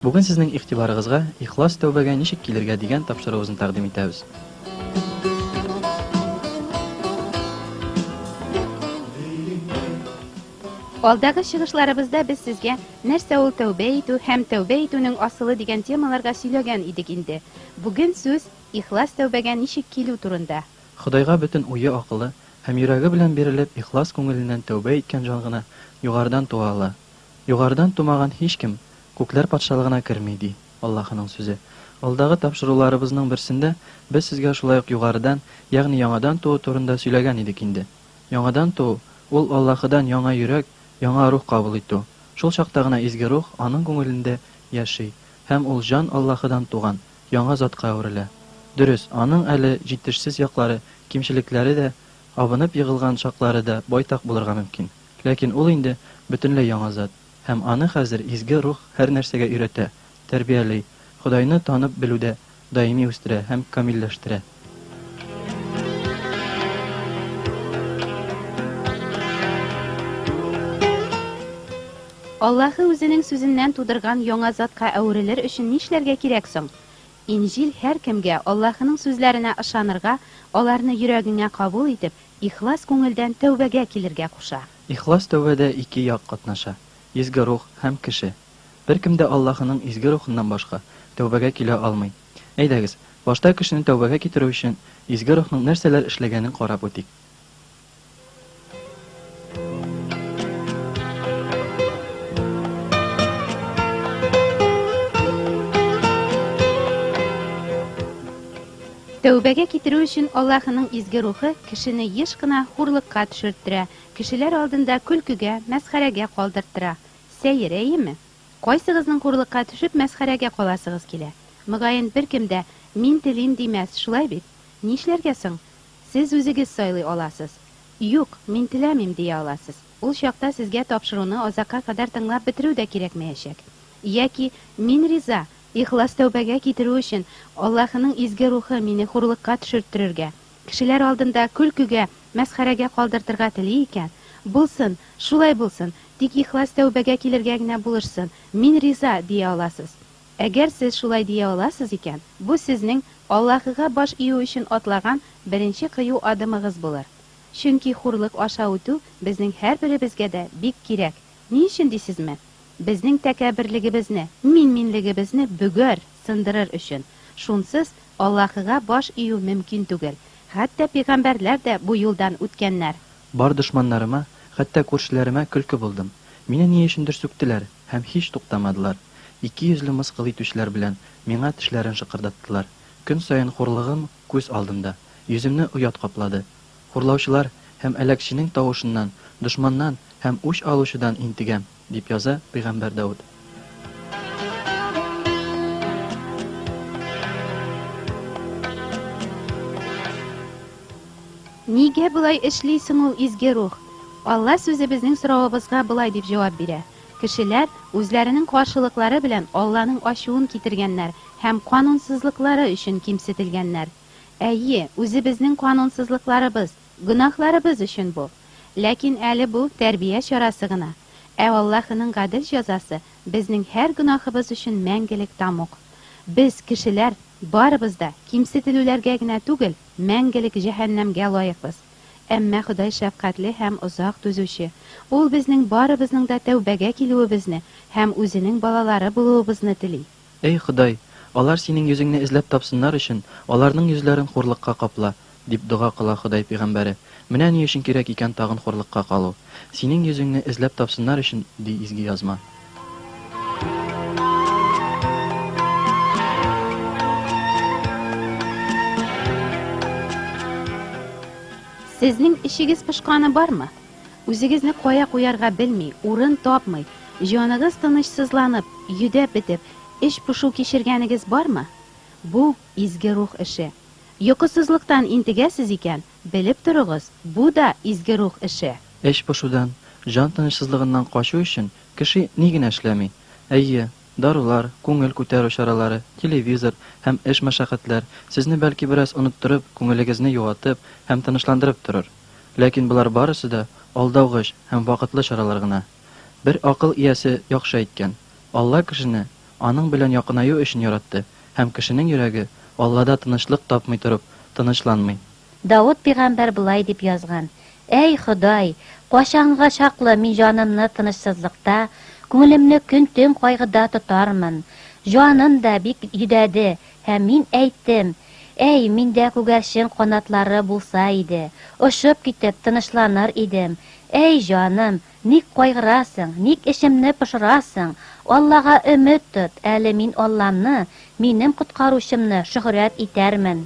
Бүген сезнең игътибарыгызга Ихлас тәүбәгә ничек килергә дигән тапшыруыбызны тәкъдим итәбез. Алдагы чыгышларыбызда без сезгә нәрсә ул тәүбә итү һәм тәүбә итүнең асылы дигән темаларга сөйләгән идек инде. Бүген сүз ихлас тәүбәгә ничек килү турында. Ходайга бөтен уе-акылы һәм йөрәге белән бирелеп ихлас күңеленнән тәүбә иткән җан гына югарыдан туа ала. Югарыдан тумаган һичкем Күкләр Патшалыгына керми, ди Аллаһының Сүзе. Алдагы тапшыруларыбызның берсендә без сезгә шулай ук югарыдан, ягъни яңадан туу турында сөйләгән идек инде. Яңадан туу, ул Аллаһыдан яңа йөрәк, яңа рух кабул итү. Шул чакта гына Изге Рух аның күңелендә яши, һәм ул җан Аллаһыдан туган, яңа затка әверелә. Дөрес, аның әле җитешсез яклары, кимчелекләре дә, абынып егылган чаклары да байтак булырга мөмкин. Ләкин ул инде бөтенләй яңа зат, һәм аны хәзер Изге Рух һәрнәрсәгә өйрәтә, тәрбияли, Ходайны танып белүдә даими үстерә һәм камилләштерә. Аллаһы Үзенең Сүзеннән тудырган яңа затка әверелер өчен нишләргә кирәк соң? Инҗил һәркемгә Аллаһының сүзләренә ышанырга, аларны йөрәгеңә кабул итеп, Ихлас күңелдән тәүбәгә килергә куша. Ихлас тәүбәдә ике як катнаша, Изге Рух һәм кеше. Беркем дә Аллаһының Изге Рухыннан башка тәүбәгә килә алмый. Әйдәгез, башта кешене тәүбәгә китерү өчен Изге Рухның нәрсәләр эшләгәнен карап үтик. Тәүбәгә китерү өчен Аллаһының изге рухы кешене еш кына хурлыкка төшерттерә, кешеләр алдында көлкегә, мәсхәрәгә калдырттыра. Сәер, әйеме? Кайсыгызның хурлыкка төшеп мәсхәрәгә каласыгыз килә? Мөгаен, беркем дә, Мин телим, димәс, шулай бит? Нишләргә соң? Сез үзегез сайлый аласыз. Юк, мин теләмим, дия аласыз. Ул чакта сезгә тапшыруны азакка кадәр тыңлап бетерү дә кирәкмәячәк. Яки, Мин риза, Ихлас тәүбәгә китерү өчен, Аллаһының изге рухы мине хурлыкка төшерттерергә, кешеләр алдында көлкегә, мәсхәрәгә калдыртырга тели икән, булсын, шулай булсын, тик ихлас тәүбәгә килергә генә булышсын, мин риза, дия аласыз. Әгәр сез шулай дия аласыз икән, бу сезнең Аллаһыга баш ию өчен атлаган беренче кыю адымыгыз булыр. Чөнки хурлык аша үтү безнең һәрберебезгә дә бик кирәк. Ни өчен дисезме? Безнең тәкәбберлегебезне, мин-минлегебезне бөгәр, сындырыр өчен. Шунсыз Аллаһыга баш ию мөмкин түгел. Хәтта пигамбәрләр дә бу юлдан үткәннәр. Бар дошманнарыма, хәтта күршеләремә көлке булдым. Мине ни өчендер сүктеләр һәм һич туктамадылар. Икейөзле мыскыл итүчеләр белән миңа тешләрен шыкырдаттылар. Көн саен хурлыгым күз алдымда, йөземне оят каплады. Хурлаучылар һәм әләкченең тавышыннан, дошманнан һәм үч алучыдан интегәм, дип яза пәйгамбәр Давыт. Нигә болай эшли соң ул Изге Рух? Алла Сүзе безнең соравыбызга болай дип җавап бирә, Кешеләр үзләренең каршылыклары белән Алланың ачуын китергәннәр һәм канунсызлыклары өчен кимсетелгәннәр. Әйе, үзебезнең канунсызлыкларыбыз, гөнаһларыбыз өчен бу. Ләкин әле бу, тәрбия чарасы гына. Ә Аллаһының гадел җәзасы, безнең һәр гөнаһыбыз өчен мәңгелек тамук. Без, кешеләр, барыбыз да, кимсетелүләргә генә түгел, мәңгелек җәһәннәмгә лаекбыз. Әмма Ходай шәфкатьле һәм озак түзүче. Ул безнең барыбызның да тәүбәгә килүебезне һәм Үзенең балалары булуыбызны тели. Әй Ходай, алар Синең йөзеңне эзләп тапсыннар өчен, аларның йөзләрен хурлыкка капла, дип дога кыла Ходай пигамбәре. Менә ни өчен кирәк икән тагын хурлыкка калу. Синең йөзеңне эзләп тапсыннар өчен, ди Изге Язма. Сезнең эчегез пошканы бармы? Үзегезне кая куярга белми, урын тапмый, җаныгыз тынычсызланып, йөдәп бетеп, эч пошу кичергәнегез бармы? Бу, Изге Рух эше. Йокысызлыктан интегәсез икән, белеп торыгыз, бу да, Изге Рух эше. Эч пошудан, җан тынычсызлыгыннан качу өчен кеше ни генә эшләми. Әйе, дарулар, күңел күтәрү чаралары, телевизор һәм эш-мәшәкатьләр сезне бәлки бераз оныттырып, күңелегезне юатып һәм тынычландырып торыр. Ләкин болар барысы да алдаугыч һәм вакытлы чаралар гына. Бер акыл иясе яхшы әйткән, Алла кешене Аның белән якынаю өчен яратты, һәм кешенең йөрәге, Аллада тынычлык тапмый торып, тынычланмый. Давыт пигамбәр болай дип язган, Әй, Ходай, кайчанга чаклы мин җанымны тынычсызлыкта, күңелемне көн-төн кайгыда тотармын? Җаным да бик йөдәде, һәм мин әйттем, Әй, миндә күгәрчен канатлары булса иде, очып китеп, тынычланыр идем. Әй, җаным, ник кайгырасың, ник эчемне пошырасың? Аллага өмет тот, әле мин Алламны, минем Коткаручымны шөһрәт итәрмен.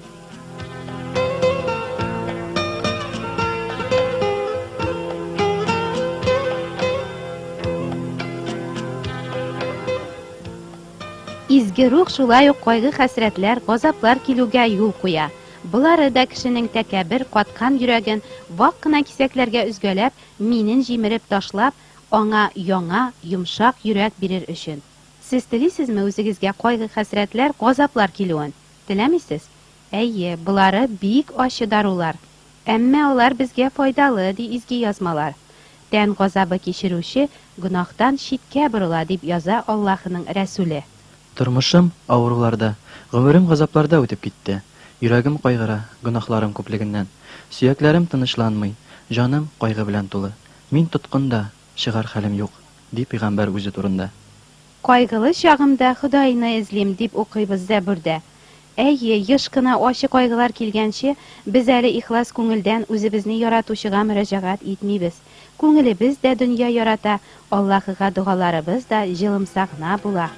Изге рух шулай ук кайгы-хәсрәтләр, газаплар килүгә юл куя. Болары да кешенең тәкәббер, каткан йөрәген вак кына кисәкләргә өзгәләп, минен җимереп ташлап, аңа яңа, йомшак йөрәк бирер өчен. Сез телисезме үзегезгә кайгы-хәсрәтләр, газаплар килүен? Теләмисез? Әйе, болары бик ачы дарулар. Әмма алар безгә файдалы, ди Изге Язмалар. Тән газабы кичерүче гөнаһтан читкә борыла, дип яза Аллаһының рәсүле. Тормышым авыруларда, гомерем газапларда үтеп китте. Йөрәгем кайгыра, гөнаһларым күплегеннән. Сөякләрем тынычланмый, җаным кайгы белән тулы. Мин тоткында, чыгар хәлем юк, ди пигамбәр үзе турында. Кайгылы чагымда Ходайны эзлим, дип укыйбыз Зәбүрдә. Әйе, еш кына ачы кайгылар килгәнче, без әле ихлас күңелдән үзебезне яратучыга мөрәҗәгать итмибез. Күңелебез дә дөнья ярата, Аллаһыга догаларыбыз да җылымса гына була.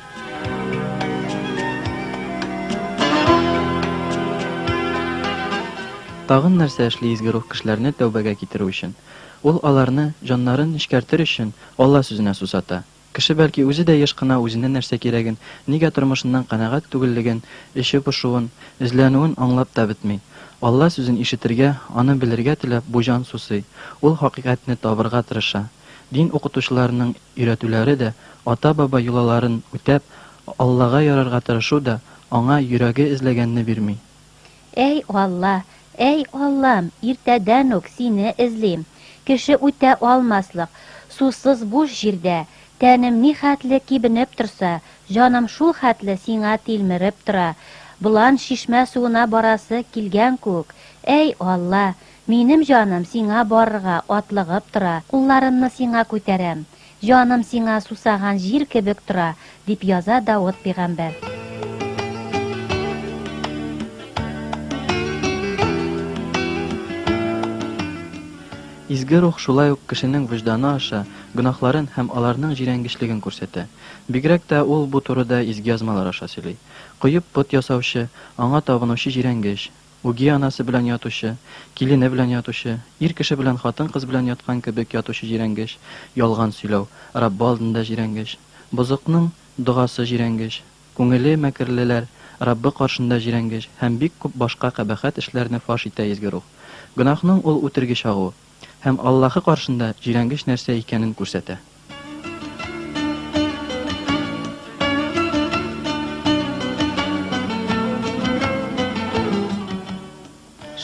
Тагын нәрсә эшли Изге Рух кешеләрне тәүбәгә китерү өчен? Ул аларны, җаннарын нечкәртер өчен, Алла сүзенә сусата. Кеше бәлки үзе дә еш кына үзенә нәрсә кирәген, нигә тормышыннан канәгать түгеллеген, эче пошуын, эзләнүен аңлап та бетми. Алла сүзен ишетергә, аны белергә теләп бу җан сусый, ул хакыйкатьне табырга тырыша. Дин укытучыларының өйрәтүләре дә, ата-баба йолаларын үтәп, Аллага ярарга тырышу да аңа йөрәге эзләгәнне бирми. Әй Алла, әй Аллам, иртәдән үк сине эзлим. Кеше үтә алмаслык, сусыз буш җирдә, тәнем ни хәтле кибенеп торса, җаным шул хәтле сиңа тилмереп тора. Болан чишмә суына барасы килгән күк. Әй Алла, минем җаным сиңа барырга атлыгып тора, кулларымны сиңа күтәрәм. Җаным сиңа сусаган җир кебек тора, дип яза Давыт пигамбәр. Изге Рух шулай ук кешенең вөҗданы аша гөнаһларын һәм аларның җирәнгечлеген күрсәтә. Бигрәк тә ул бу турыда Изге Язмалар аша сөйли. Коеп пот ясаучы, аңа табынучы җирәнгеч, Үги анасы белән ятучы, килене белән ятучы, ир кеше белән хатын-кыз белән яткан кебек ятучы җирәнгеч, ялган сөйләү, Раббы алдында җирәнгеч. Бозыкның догасы җирәнгеч, күңеле мәкерлеләр Раббы каршында җирәнгеч һәм бик күп башка кабахәт эшләрне фаш итә Изге Рух. Гөнаһның ул үтергеч агу һәм Аллаһы каршында җирәнгеч нәрсә икәнен күрсәтә.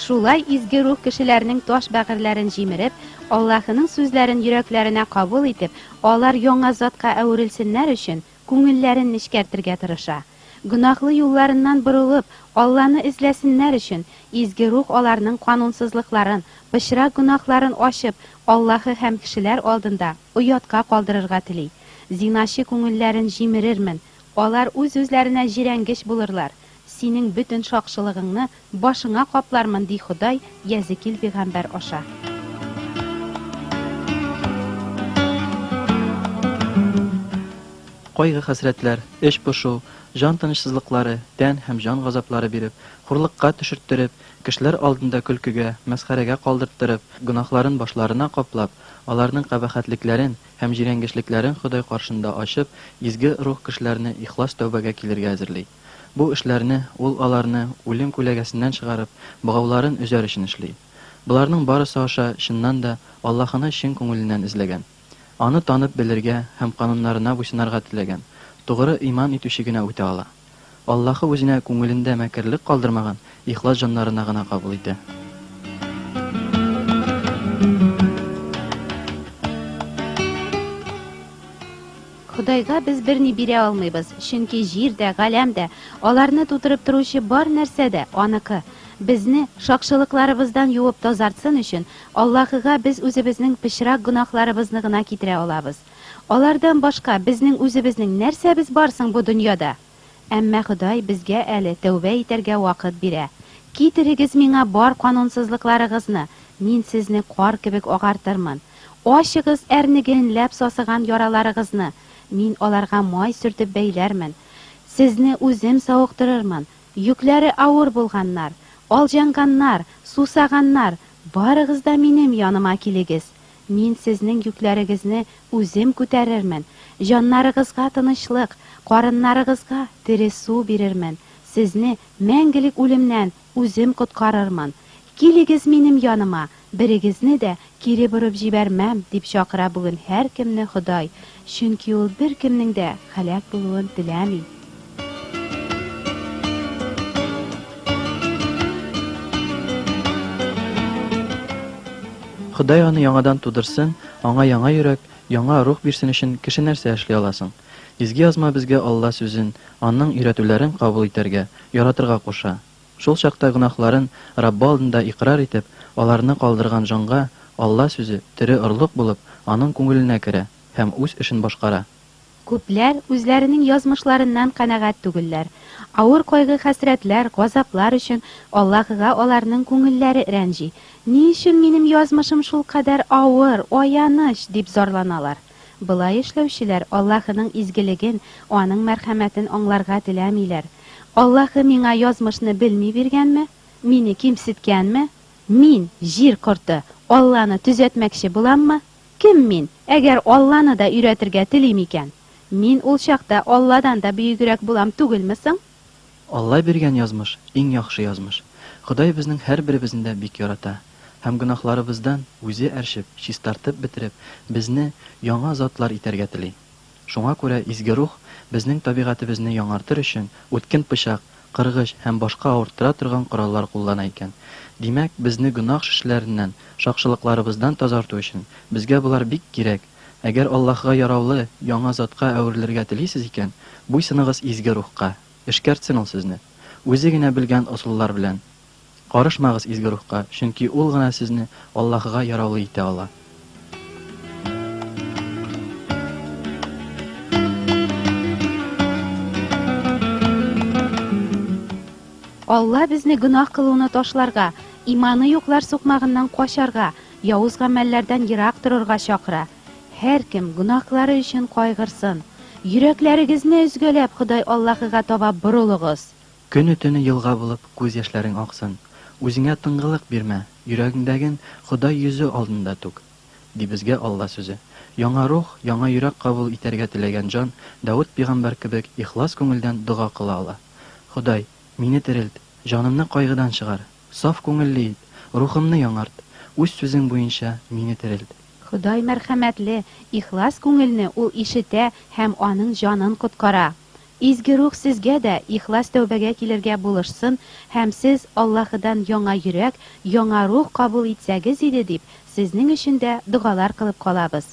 Шулай изге рух кешеләрнең таш бәгырьләрен җимереп, Аллаһының сүзләрен йөрәкләренә кабул итеп, алар яңа затка әверелсеннәр өчен, күңелләрен нечкәртергә тырыша. Гөнаһлы юлларыннан борылып, Алланы эзләсеннәр өчен, Изге Рух аларның канунсызлыкларын, пычрак гөнаһларын ачып, Аллаһы һәм кешеләр алдында оятка калдырырга тели. Зиначы күңелләрен җимерермен, алар үз-үзләренә җирәнгеч булырлар. Синең бөтен шакшылыгыңны башыңа каплармын, ди Ходай Йәзекил пигамбәр аша. Кайгы-хәсрәтләр, эч пошу, җан тынычсызлыклары, тән һәм җан газаплары биреп, хурлыкка төшерттереп, кешеләр алдында көлкегә, мәсхәрәгә калдырттырып, гөнаһларын башларына каплап, аларның кабахәтлекләрен һәм җирәнгечлекләрен Ходай каршында ачып, Изге Рух кешеләрне ихлас тәүбәгә килергә әзерли. Бу эшләрне Ул аларны үлем күләгәсеннән чыгарып, богауларын өзәр өчен эшли. Боларның барысы аша, чыннан да, Аллаһыны чын күңеленнән эзләгән, Аны танып белергә һәм кануннарына буйсынарга теләгән, тугры иман итүче генә үтә ала. Аллаһы үзенә күңелендә мәкерлек калдырмаган ихлас җаннарына гына кабул итә. Ходайга без берни бирә алмыйбыз, чөнки җир дә, галәм дә, аларны тутырып торучы бар нәрсә дә, Аныкы. Безне шакшылыкларыбыздан юып тазартсын өчен, Аллаһыга без үзебезнең пычрак гөнаһларыбызны гына китерә алабыз. Алардан башка безнең үзебезнең нәрсәбез бар соң бу дөньяда? Әмма Ходай безгә әле тәүбә итәргә вакыт бирә. Китерегез миңа бар канунсызлыкларыгызны, мин сезне кар кебек агартырмын. Ачыгыз әрнегенләп сасыган яраларыгызны, мин аларга май сөртеп бәйләрмен. Сезне үзем савыктырырмын. Йөкләре авыр булганнар, алҗанганнар, сусаганнар, барыгыз да минем яныма килегез. Мин сезнең йөкләрегезне үзем күтәрермен, җаннарыгызга тынычлык, карыннарыгызга тере су бирермен, сезне мәңгелек үлемнән үзем коткарырмын. Килегез минем яныма, берегезне дә кире борып җибәрмәм, дип чакыра бүген һәркемне Ходай, чөнки ул беркемнең дә һәлак булуын теләми. Ходай аны яңадан тудырсын, аңа яңа йөрәк, яңа рух бирсен өчен кеше нәрсә эшли ала соң? Изге Язма безгә Алла Сүзен, аның өйрәтүләрен кабул итәргә, яратырга куша. Шул чакта гөнаһларын Раббы алдында икърар итеп, аларны калдырган җанга Алла Сүзе, тере орлык булып, аның күңеленә керә һәм үз эшен башкара. Күпләр үзләренең язмышларыннан канәгать түгелләр. Авыр кайгы-хәсрәтләр, газаплар өчен Аллаһыга аларның күңелләре рәнҗи. Ни өчен минем язмышым шулкадәр авыр, аяныч, дип зарланалар. Болай эшләүчеләр Аллаһының изгелеген, Аның мәрхәмәтен аңларга теләмиләр. Аллаһы миңа язмышны белми биргәнме? Мине кимсеткәнме? Мин, җир корты, Алланы төзәтмәкче буламмы? Кем мин, әгәр Алланы да өйрәтергә телим икән? Мин ул чакта Алладан да бөегрәк булам түгелме соң? Алла биргән язмыш, иң яхшы язмыш. Ходай безнең һәрберебезне дә бик ярата. Һәм гөнаһларыбыздан Үзе әрчеп, чистартып бетереп, безне яңа затлар итәргә тели. Шуңа күрә Изге Рух, безнең табигатебезне яңартыр өчен, үткен пычак, кыргыч һәм башка авырттыра торган кораллар куллана икән. Димәк, безне гөнаһ шешләреннән, шакшылыкларыбыздан тазарту өчен, безгә болар бик кирәк. Әгәр Аллаһыга яраулы яңа затка әверелергә телисез икән, буйсыныгыз Изге Рухка. Эшкәртсен ул сезне. Үзе генә белгән ысуллар белән. Карышмагыз Изге Рухка, чөнки Ул гына сезне Аллаһыга яраулы итә ала. Алла безне гөнаһ кылуны ташларга, иманы юклар сукмагыннан качарга, явыз гамәлләрдән ерак торырга чакыра. Һәркем гөнаһлары өчен кайгырсын. Йөрәкләрегезне өзгәләп Ходай Аллаһыга таба борылыгыз. Көне-төне елга булып күз яшьләрең аксын. Үзеңә тынгылык бирмә, йөрәгеңдәген Ходай йөзе алдында түк. Ди безгә Алла сүзе. Яңа рух, яңа йөрәк кабул итәргә теләгән җан Давыт пигамбәр кебек ихлас күңелдән дога кыла ала. Ходай, мине терелт, җанымны кайгыдан чыгар, саф күңелле ит, рухымны яңарт, үз сүзең буенча мине терелт. Ходай мәрхәмәтле, ихлас күңелне ул ишетә һәм аның җанын коткара. Изге Рух сезгә дә ихлас тәүбәгә килергә булышсын һәм сез Аллаһыдан яңа йөрәк, яңа рух кабул итсәгез иде дип, сезнең өчен дә догалар кылып калабыз.